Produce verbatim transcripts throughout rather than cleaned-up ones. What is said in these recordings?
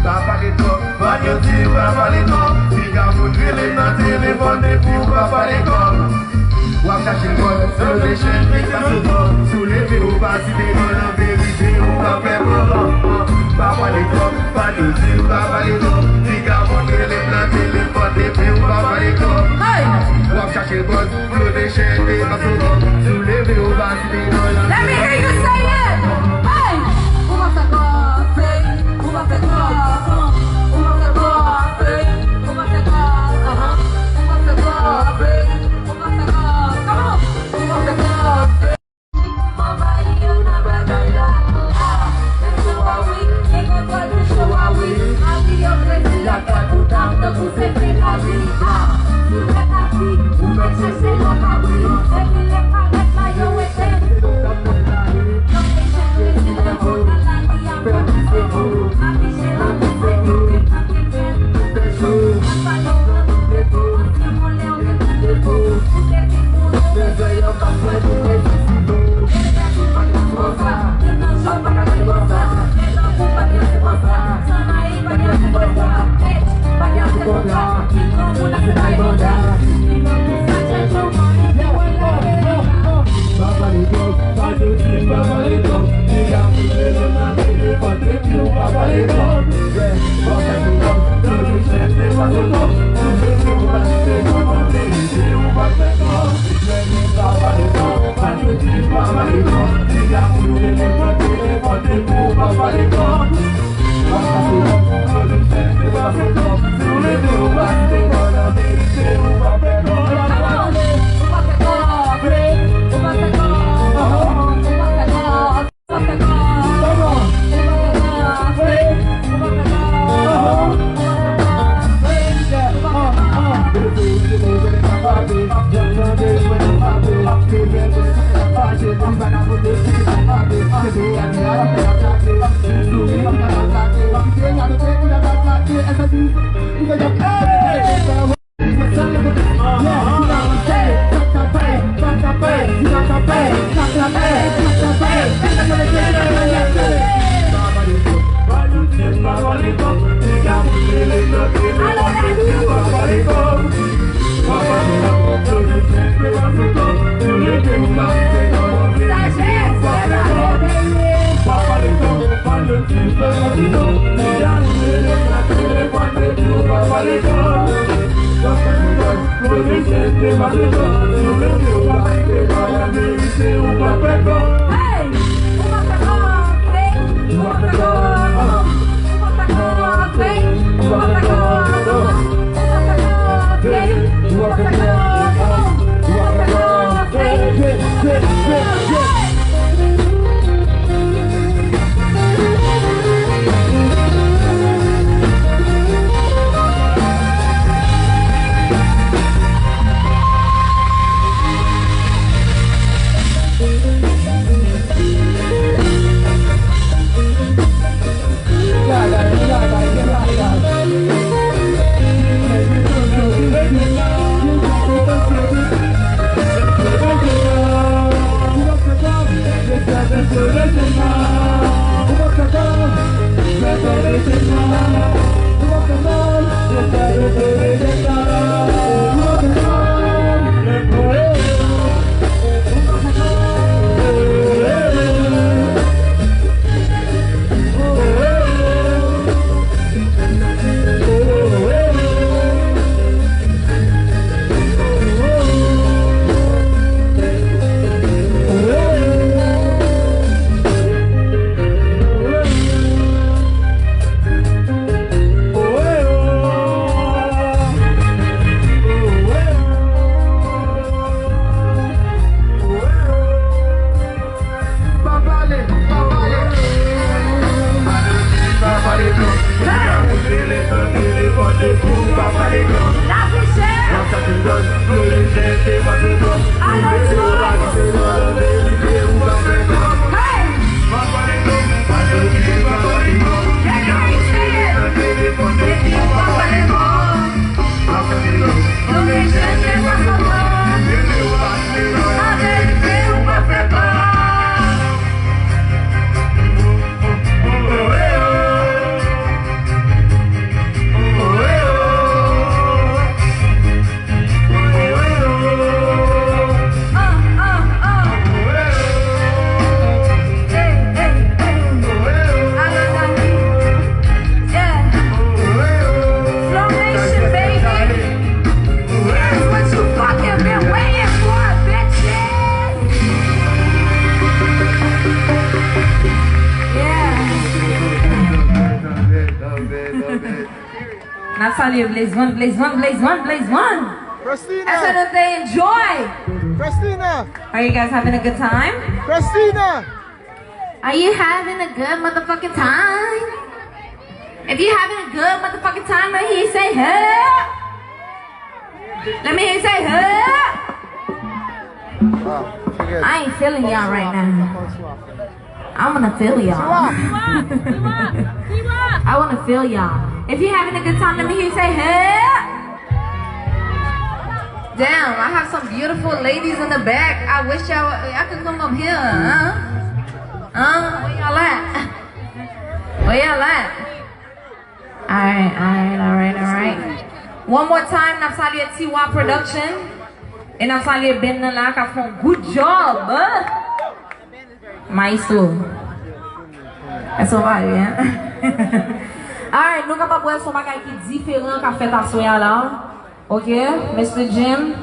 Pa pale twòp, pa di w pa pale twòp. Piga moun rele m nan telefòn depi w pa pale twòp. W ap chache bòz, sou lechen, piga sou twòp. Si w leve ou pa site non, nan verite ou pa fè kò. Pa pale twòp, pa di w pa pale twòp. Piga moun rele m nan telefòn depi w pa pale twòp. Hey! W ap chache bòz, Let me hear you say it. Hey! Ou pa fè kòb, ou pa fè kòb, ou pa fè kòb, ou pa fè kòb, ou pa fè kòb, ou pa fè kòb, come on, ou pa fè kòb. Anvayi yo nan bagay la. Show a wi, e kontwòl pou show a wi. Mari yo kredi la fè pou dam tankou se Ferrari. Ah, sou tèt afi, ou mèt chèche lòt abri. Epi lè parèt la yo wete. Yo te chèche ti lè kontan la li a. I salute Blaze One, Blaze One, Blaze One, Blaze One. Christina. I said that they enjoy. Christina. Are you guys having a good time? Christina. Are you having a good motherfucking time? If you having a good motherfucking time, let me hear you say, "Hey!" Let me hear you say, "Hey!" I ain't feeling y'all right now. I wanna feel y'all. I wanna feel y'all. If you having a good time, let me hear you say, "Hey!" Damn, I have some beautiful ladies in the back. I wish y'all, y'all could come up here, huh? Huh? Where y'all at? Where y'all at? Alright, alright, alright, alright. One more time, n ap salye Tiwa Production. E n ap salye band nan la k ap fè yon good job. Maestro. Èske w pare, hein? Alright, nou kapab wè se yon bagay ki diferan k ap fèt aswè a la. Ok, Mister Jim,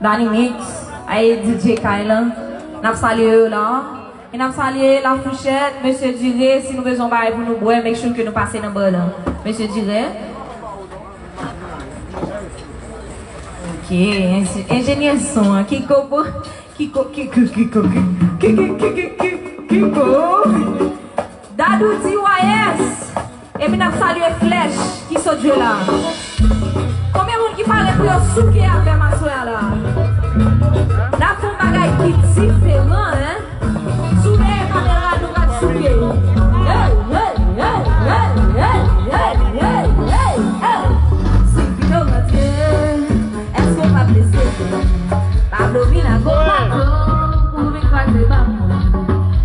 Danny Mix, ay D J Kay la. N ap salye yo la. E n ap salye La Fourchette, Mesye Dire, si nou bezwen yon bagay pou nou bwè, make sure ke nou pase nan bar la. Mesye Dire. Ok, enje-, enjenyè son an, Kiko, Kiko, Kiko, Kiko, Kiko, Kiko, Kiko, Kiko. Dadou D Y S. Epi n ap salye Flèch ki sot jwe la. Konbyen moun ki pare pou yo souke avè m aswè a la? N ap fè yon bagay ki diferan, hein? Sou dèyè kamera, nou pral souke. Hey, hey, hey. Si pito rantre. Èske w pa blese? Pablo vin ak gwo kwazo pou vin kraze ba mwen.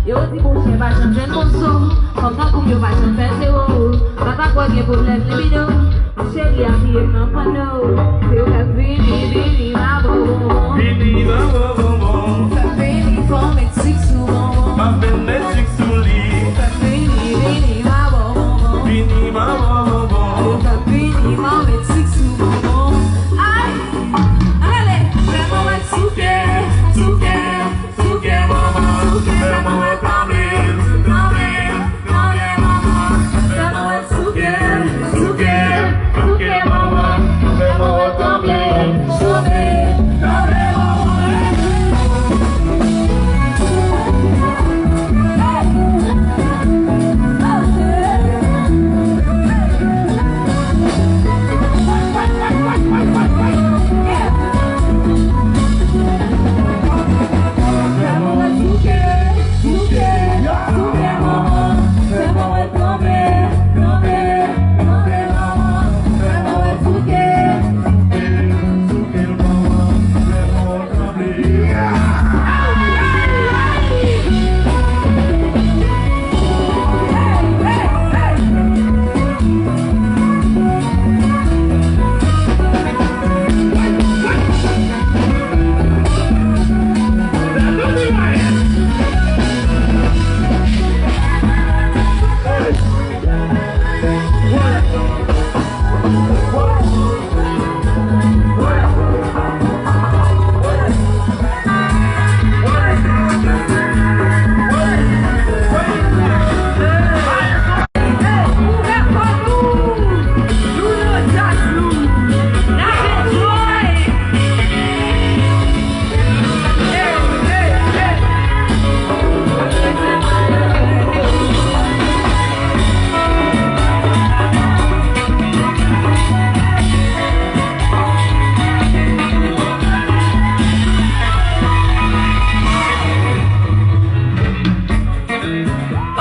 Yo di bon chen pa janm jwenn bon so. Fanm tankou m yo pa janm fè zewo. Papa kwè gen pwoblèm libido. Cheri apiye m nan panno. Se yo k ap vini, vini, ma bonbon. Vini, ma bonbon. Fè m vini, fò m met sik sou bonbon. M ap vin met sik sou li. Fè m vini, vini, ma bonbon. Vini, ma bonbon. Fè m vini, fò m met sik sou bonbon. Ay! Ann ale, fè mwen wè souke, souke, souke, manman, fè mwen wè tranble, tranble, tranble, manman, fè mwen wè souke, souke, souke, manman, fè mwen wè tranble, tranble, tranble, manman.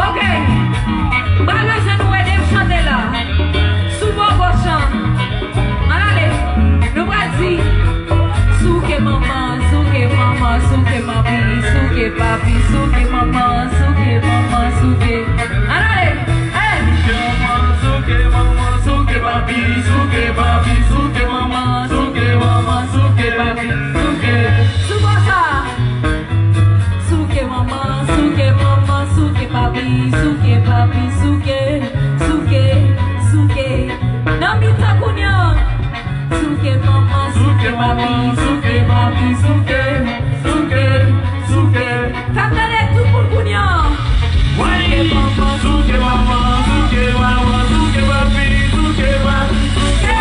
Ok. M pral bezwen nou ede m chante la. Sou bò goch lan. Ann ale. Nou pral di. Souke manman, souke manman, souke manmi, souke papi, souke manman, souke manman, souke. Ann ale. Hey! Souke manman, souke manman, souke papi, souke papi, souke manman, souke manman, souke papi, souke. Sou bò sa. Souke manman, souke manman, souke papi, souke papi, souke, souke, souke. Nan mitan kounye a. Souke manman, souke papi, souke papi, souke, souke, souke. Fè m tande tout moun kounye a. Souke manman, souke manman, souke manman, souke papi, souke papi, souke.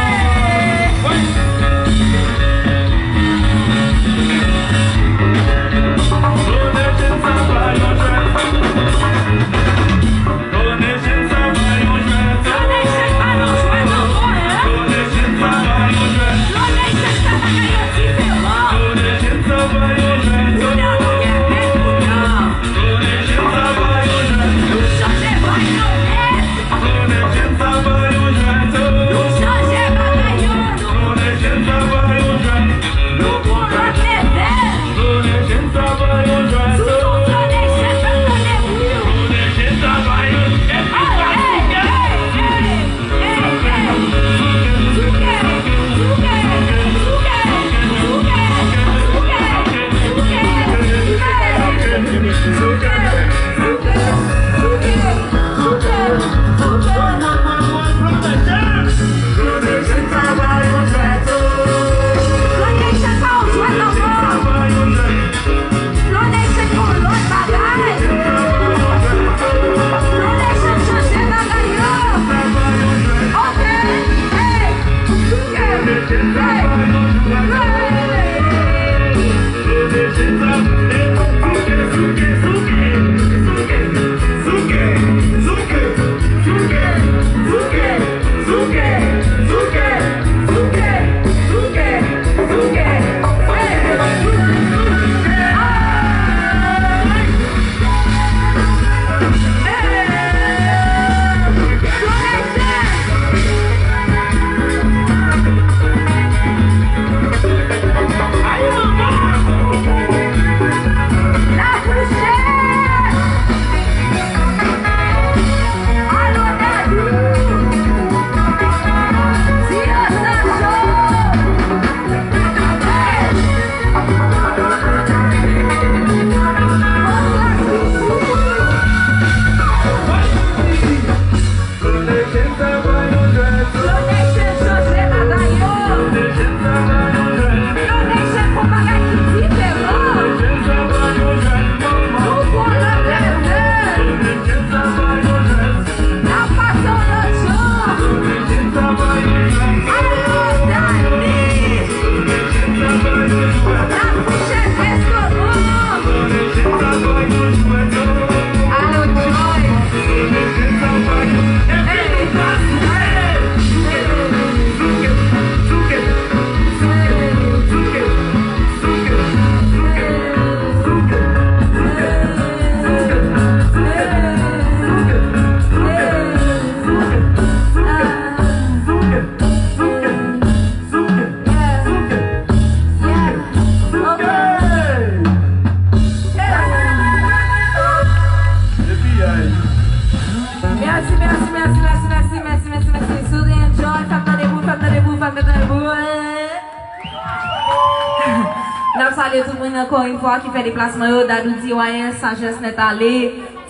Ankò yon fwa ki fè deplasman yo, Dadou D Y S, Sagesse Nèt Ale,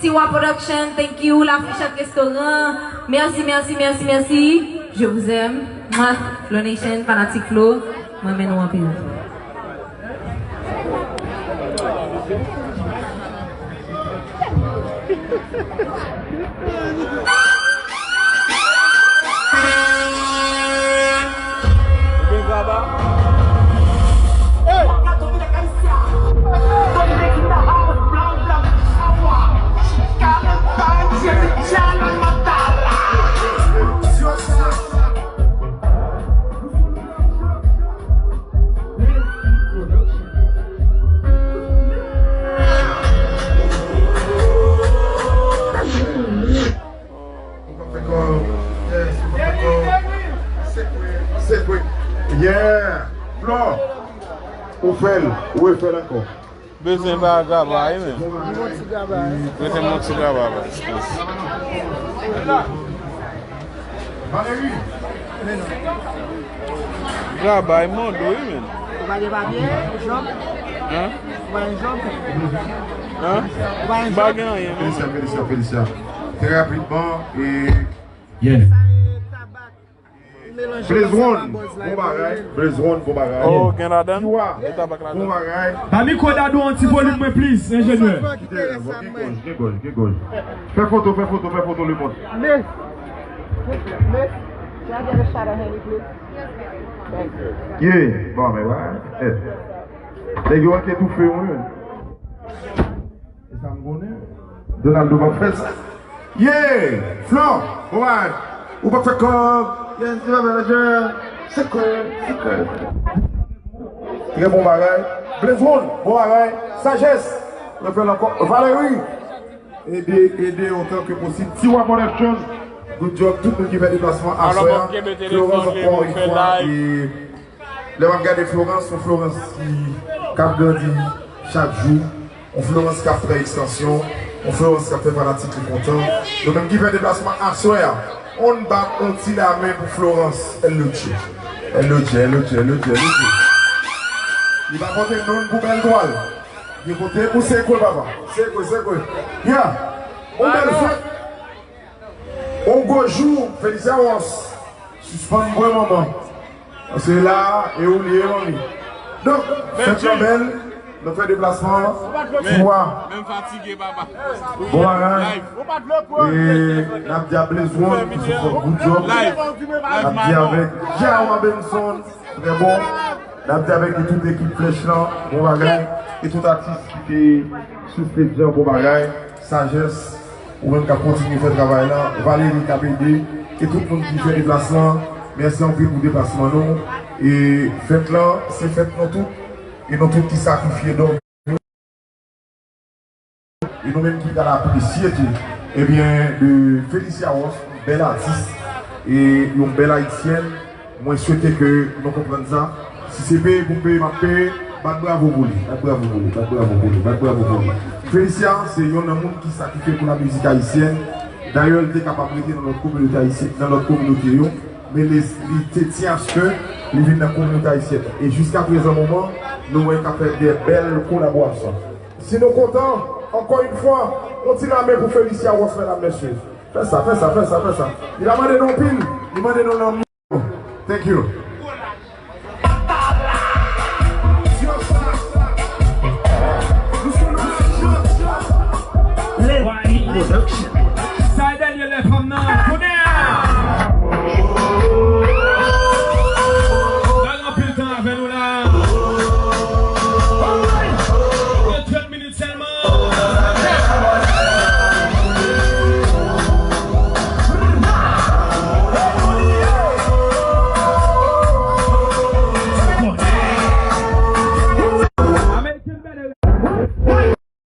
Tiwa Production, thank you, La Fourchette Restaurant, mèsi, mèsi, mèsi, mèsi, je vous aime, mwah, Flow Nation, fanatik Flow, mwen renmen nou anpil. Ou pa fè kò. Yes, ou pa fè kò. Sekwe, sekwe. Yeah. Flò. Ou fè l, ou refè l ankò. Bezwen ba graba wi menm. Mwen ti graba wi. Mete mwen ti graba ba. Valérie. Graba e mando wi menm. Ou pa gen papye, ou jòb? Hein? Ou pa gen jòb? Hein? Ou pa gen jòb? Pa gen anyen menm. Felicia, Felicia, Felicia. Trè rapidman e... Yeah. Blaze One, bon bagay. Blaze One, bon bagay. Oh, gen ladan? Tiwa, bon bagay. Ba mikwo Dadou yon ti volim mwen, please, enjenyè. Kite, bon, gen gòj, gen gòj, gen gòj. Fè foto, fè foto, fè foto, le monde. Miss, miss, can I get a shot of Henny, please? Thank you. Yeah, bon, men, wè. Eh. Nèg yo manke toufe mwen. E sa m konnen. Donaldo p ap fè sa. Yeah! Flò, bon bagay. Ou p ap fè kòb. Yes, you have a girl. Secret, secret. Trè bon bagay. Blaze One, bon bagay. Sagesse, nou fè l ankò. Valérie, ede, ede otan ke posib. Tiwa Production, good job. Tout moun ki fè deplasman aswè a. Florence, ankò yon fwa, e Lè w ap gade Florence, yon Florence ki, k ap grandi chak jou, yon Florence k ap fè ekstansyon, yon Florence k ap fè fanatik li kontan. Nou menm ki fè deplasman aswè a, ann bat yon ti lamen pou Florence. L O J. L O J, L O J, L O J, L O J. Li pa pote non pou bèl dwa l. Li pote pou sekwe, papa. Sekwe, sekwe. Ya. Yon bèl fèt. On gwo jou, Felicia Ross. Sispann pran manman. Paske la, e ou li ye, manmi. Donk, fèt lan bèl, nou fè deplasman an. Menm fatige, papa. Bon bagay. E n ap di a Blaze One, ki sou fòm good job. N ap di avèk Jawa Benson, trè bon. N ap di avèk tout ekip Flèch lan, bon bagay. E tout atis ki te sou stage lan, bon bagay. Sagesse. Ou menm k ap kontinye fè travay la, Valérie k ap ede, e tout moun ki fè deplasman, mèsi anpil pou deplasman nou. E fèt lan, se fèt nou tout, e nou tout ki sakrifye don nou. E nou menm ki pral apresye tou. Ebyen, de Felicia Ross, bèl atis, e yon bèl ayisyèn, Mwen swete ke nou konprann sa. Si se peye pou m peye, m ap peye. Bat bravo pou li. Bat bravo pou li. Bat bravo pou li. Bat bravo pou li. Felicia se yonn nan moun ki sakrifye pou lamizik ayisyèn. Dayè, li te kapab rete nan lòt kominote ayisyèn, nan lòt kominote yo. Men li, li te tyen aske li vin nan kominote ayisyèn. E jiskaprezan moman, nou wè l ka fè de bèl kolaborasyon. Si nou kontan, ankò yon fwa, yon ti lamen pou Felicia Ross, medam, mesye. Fè sa, fè sa, fè sa, fè sa. Li pa mande nou anpil, li mande nou lanmou. Thank you. Production.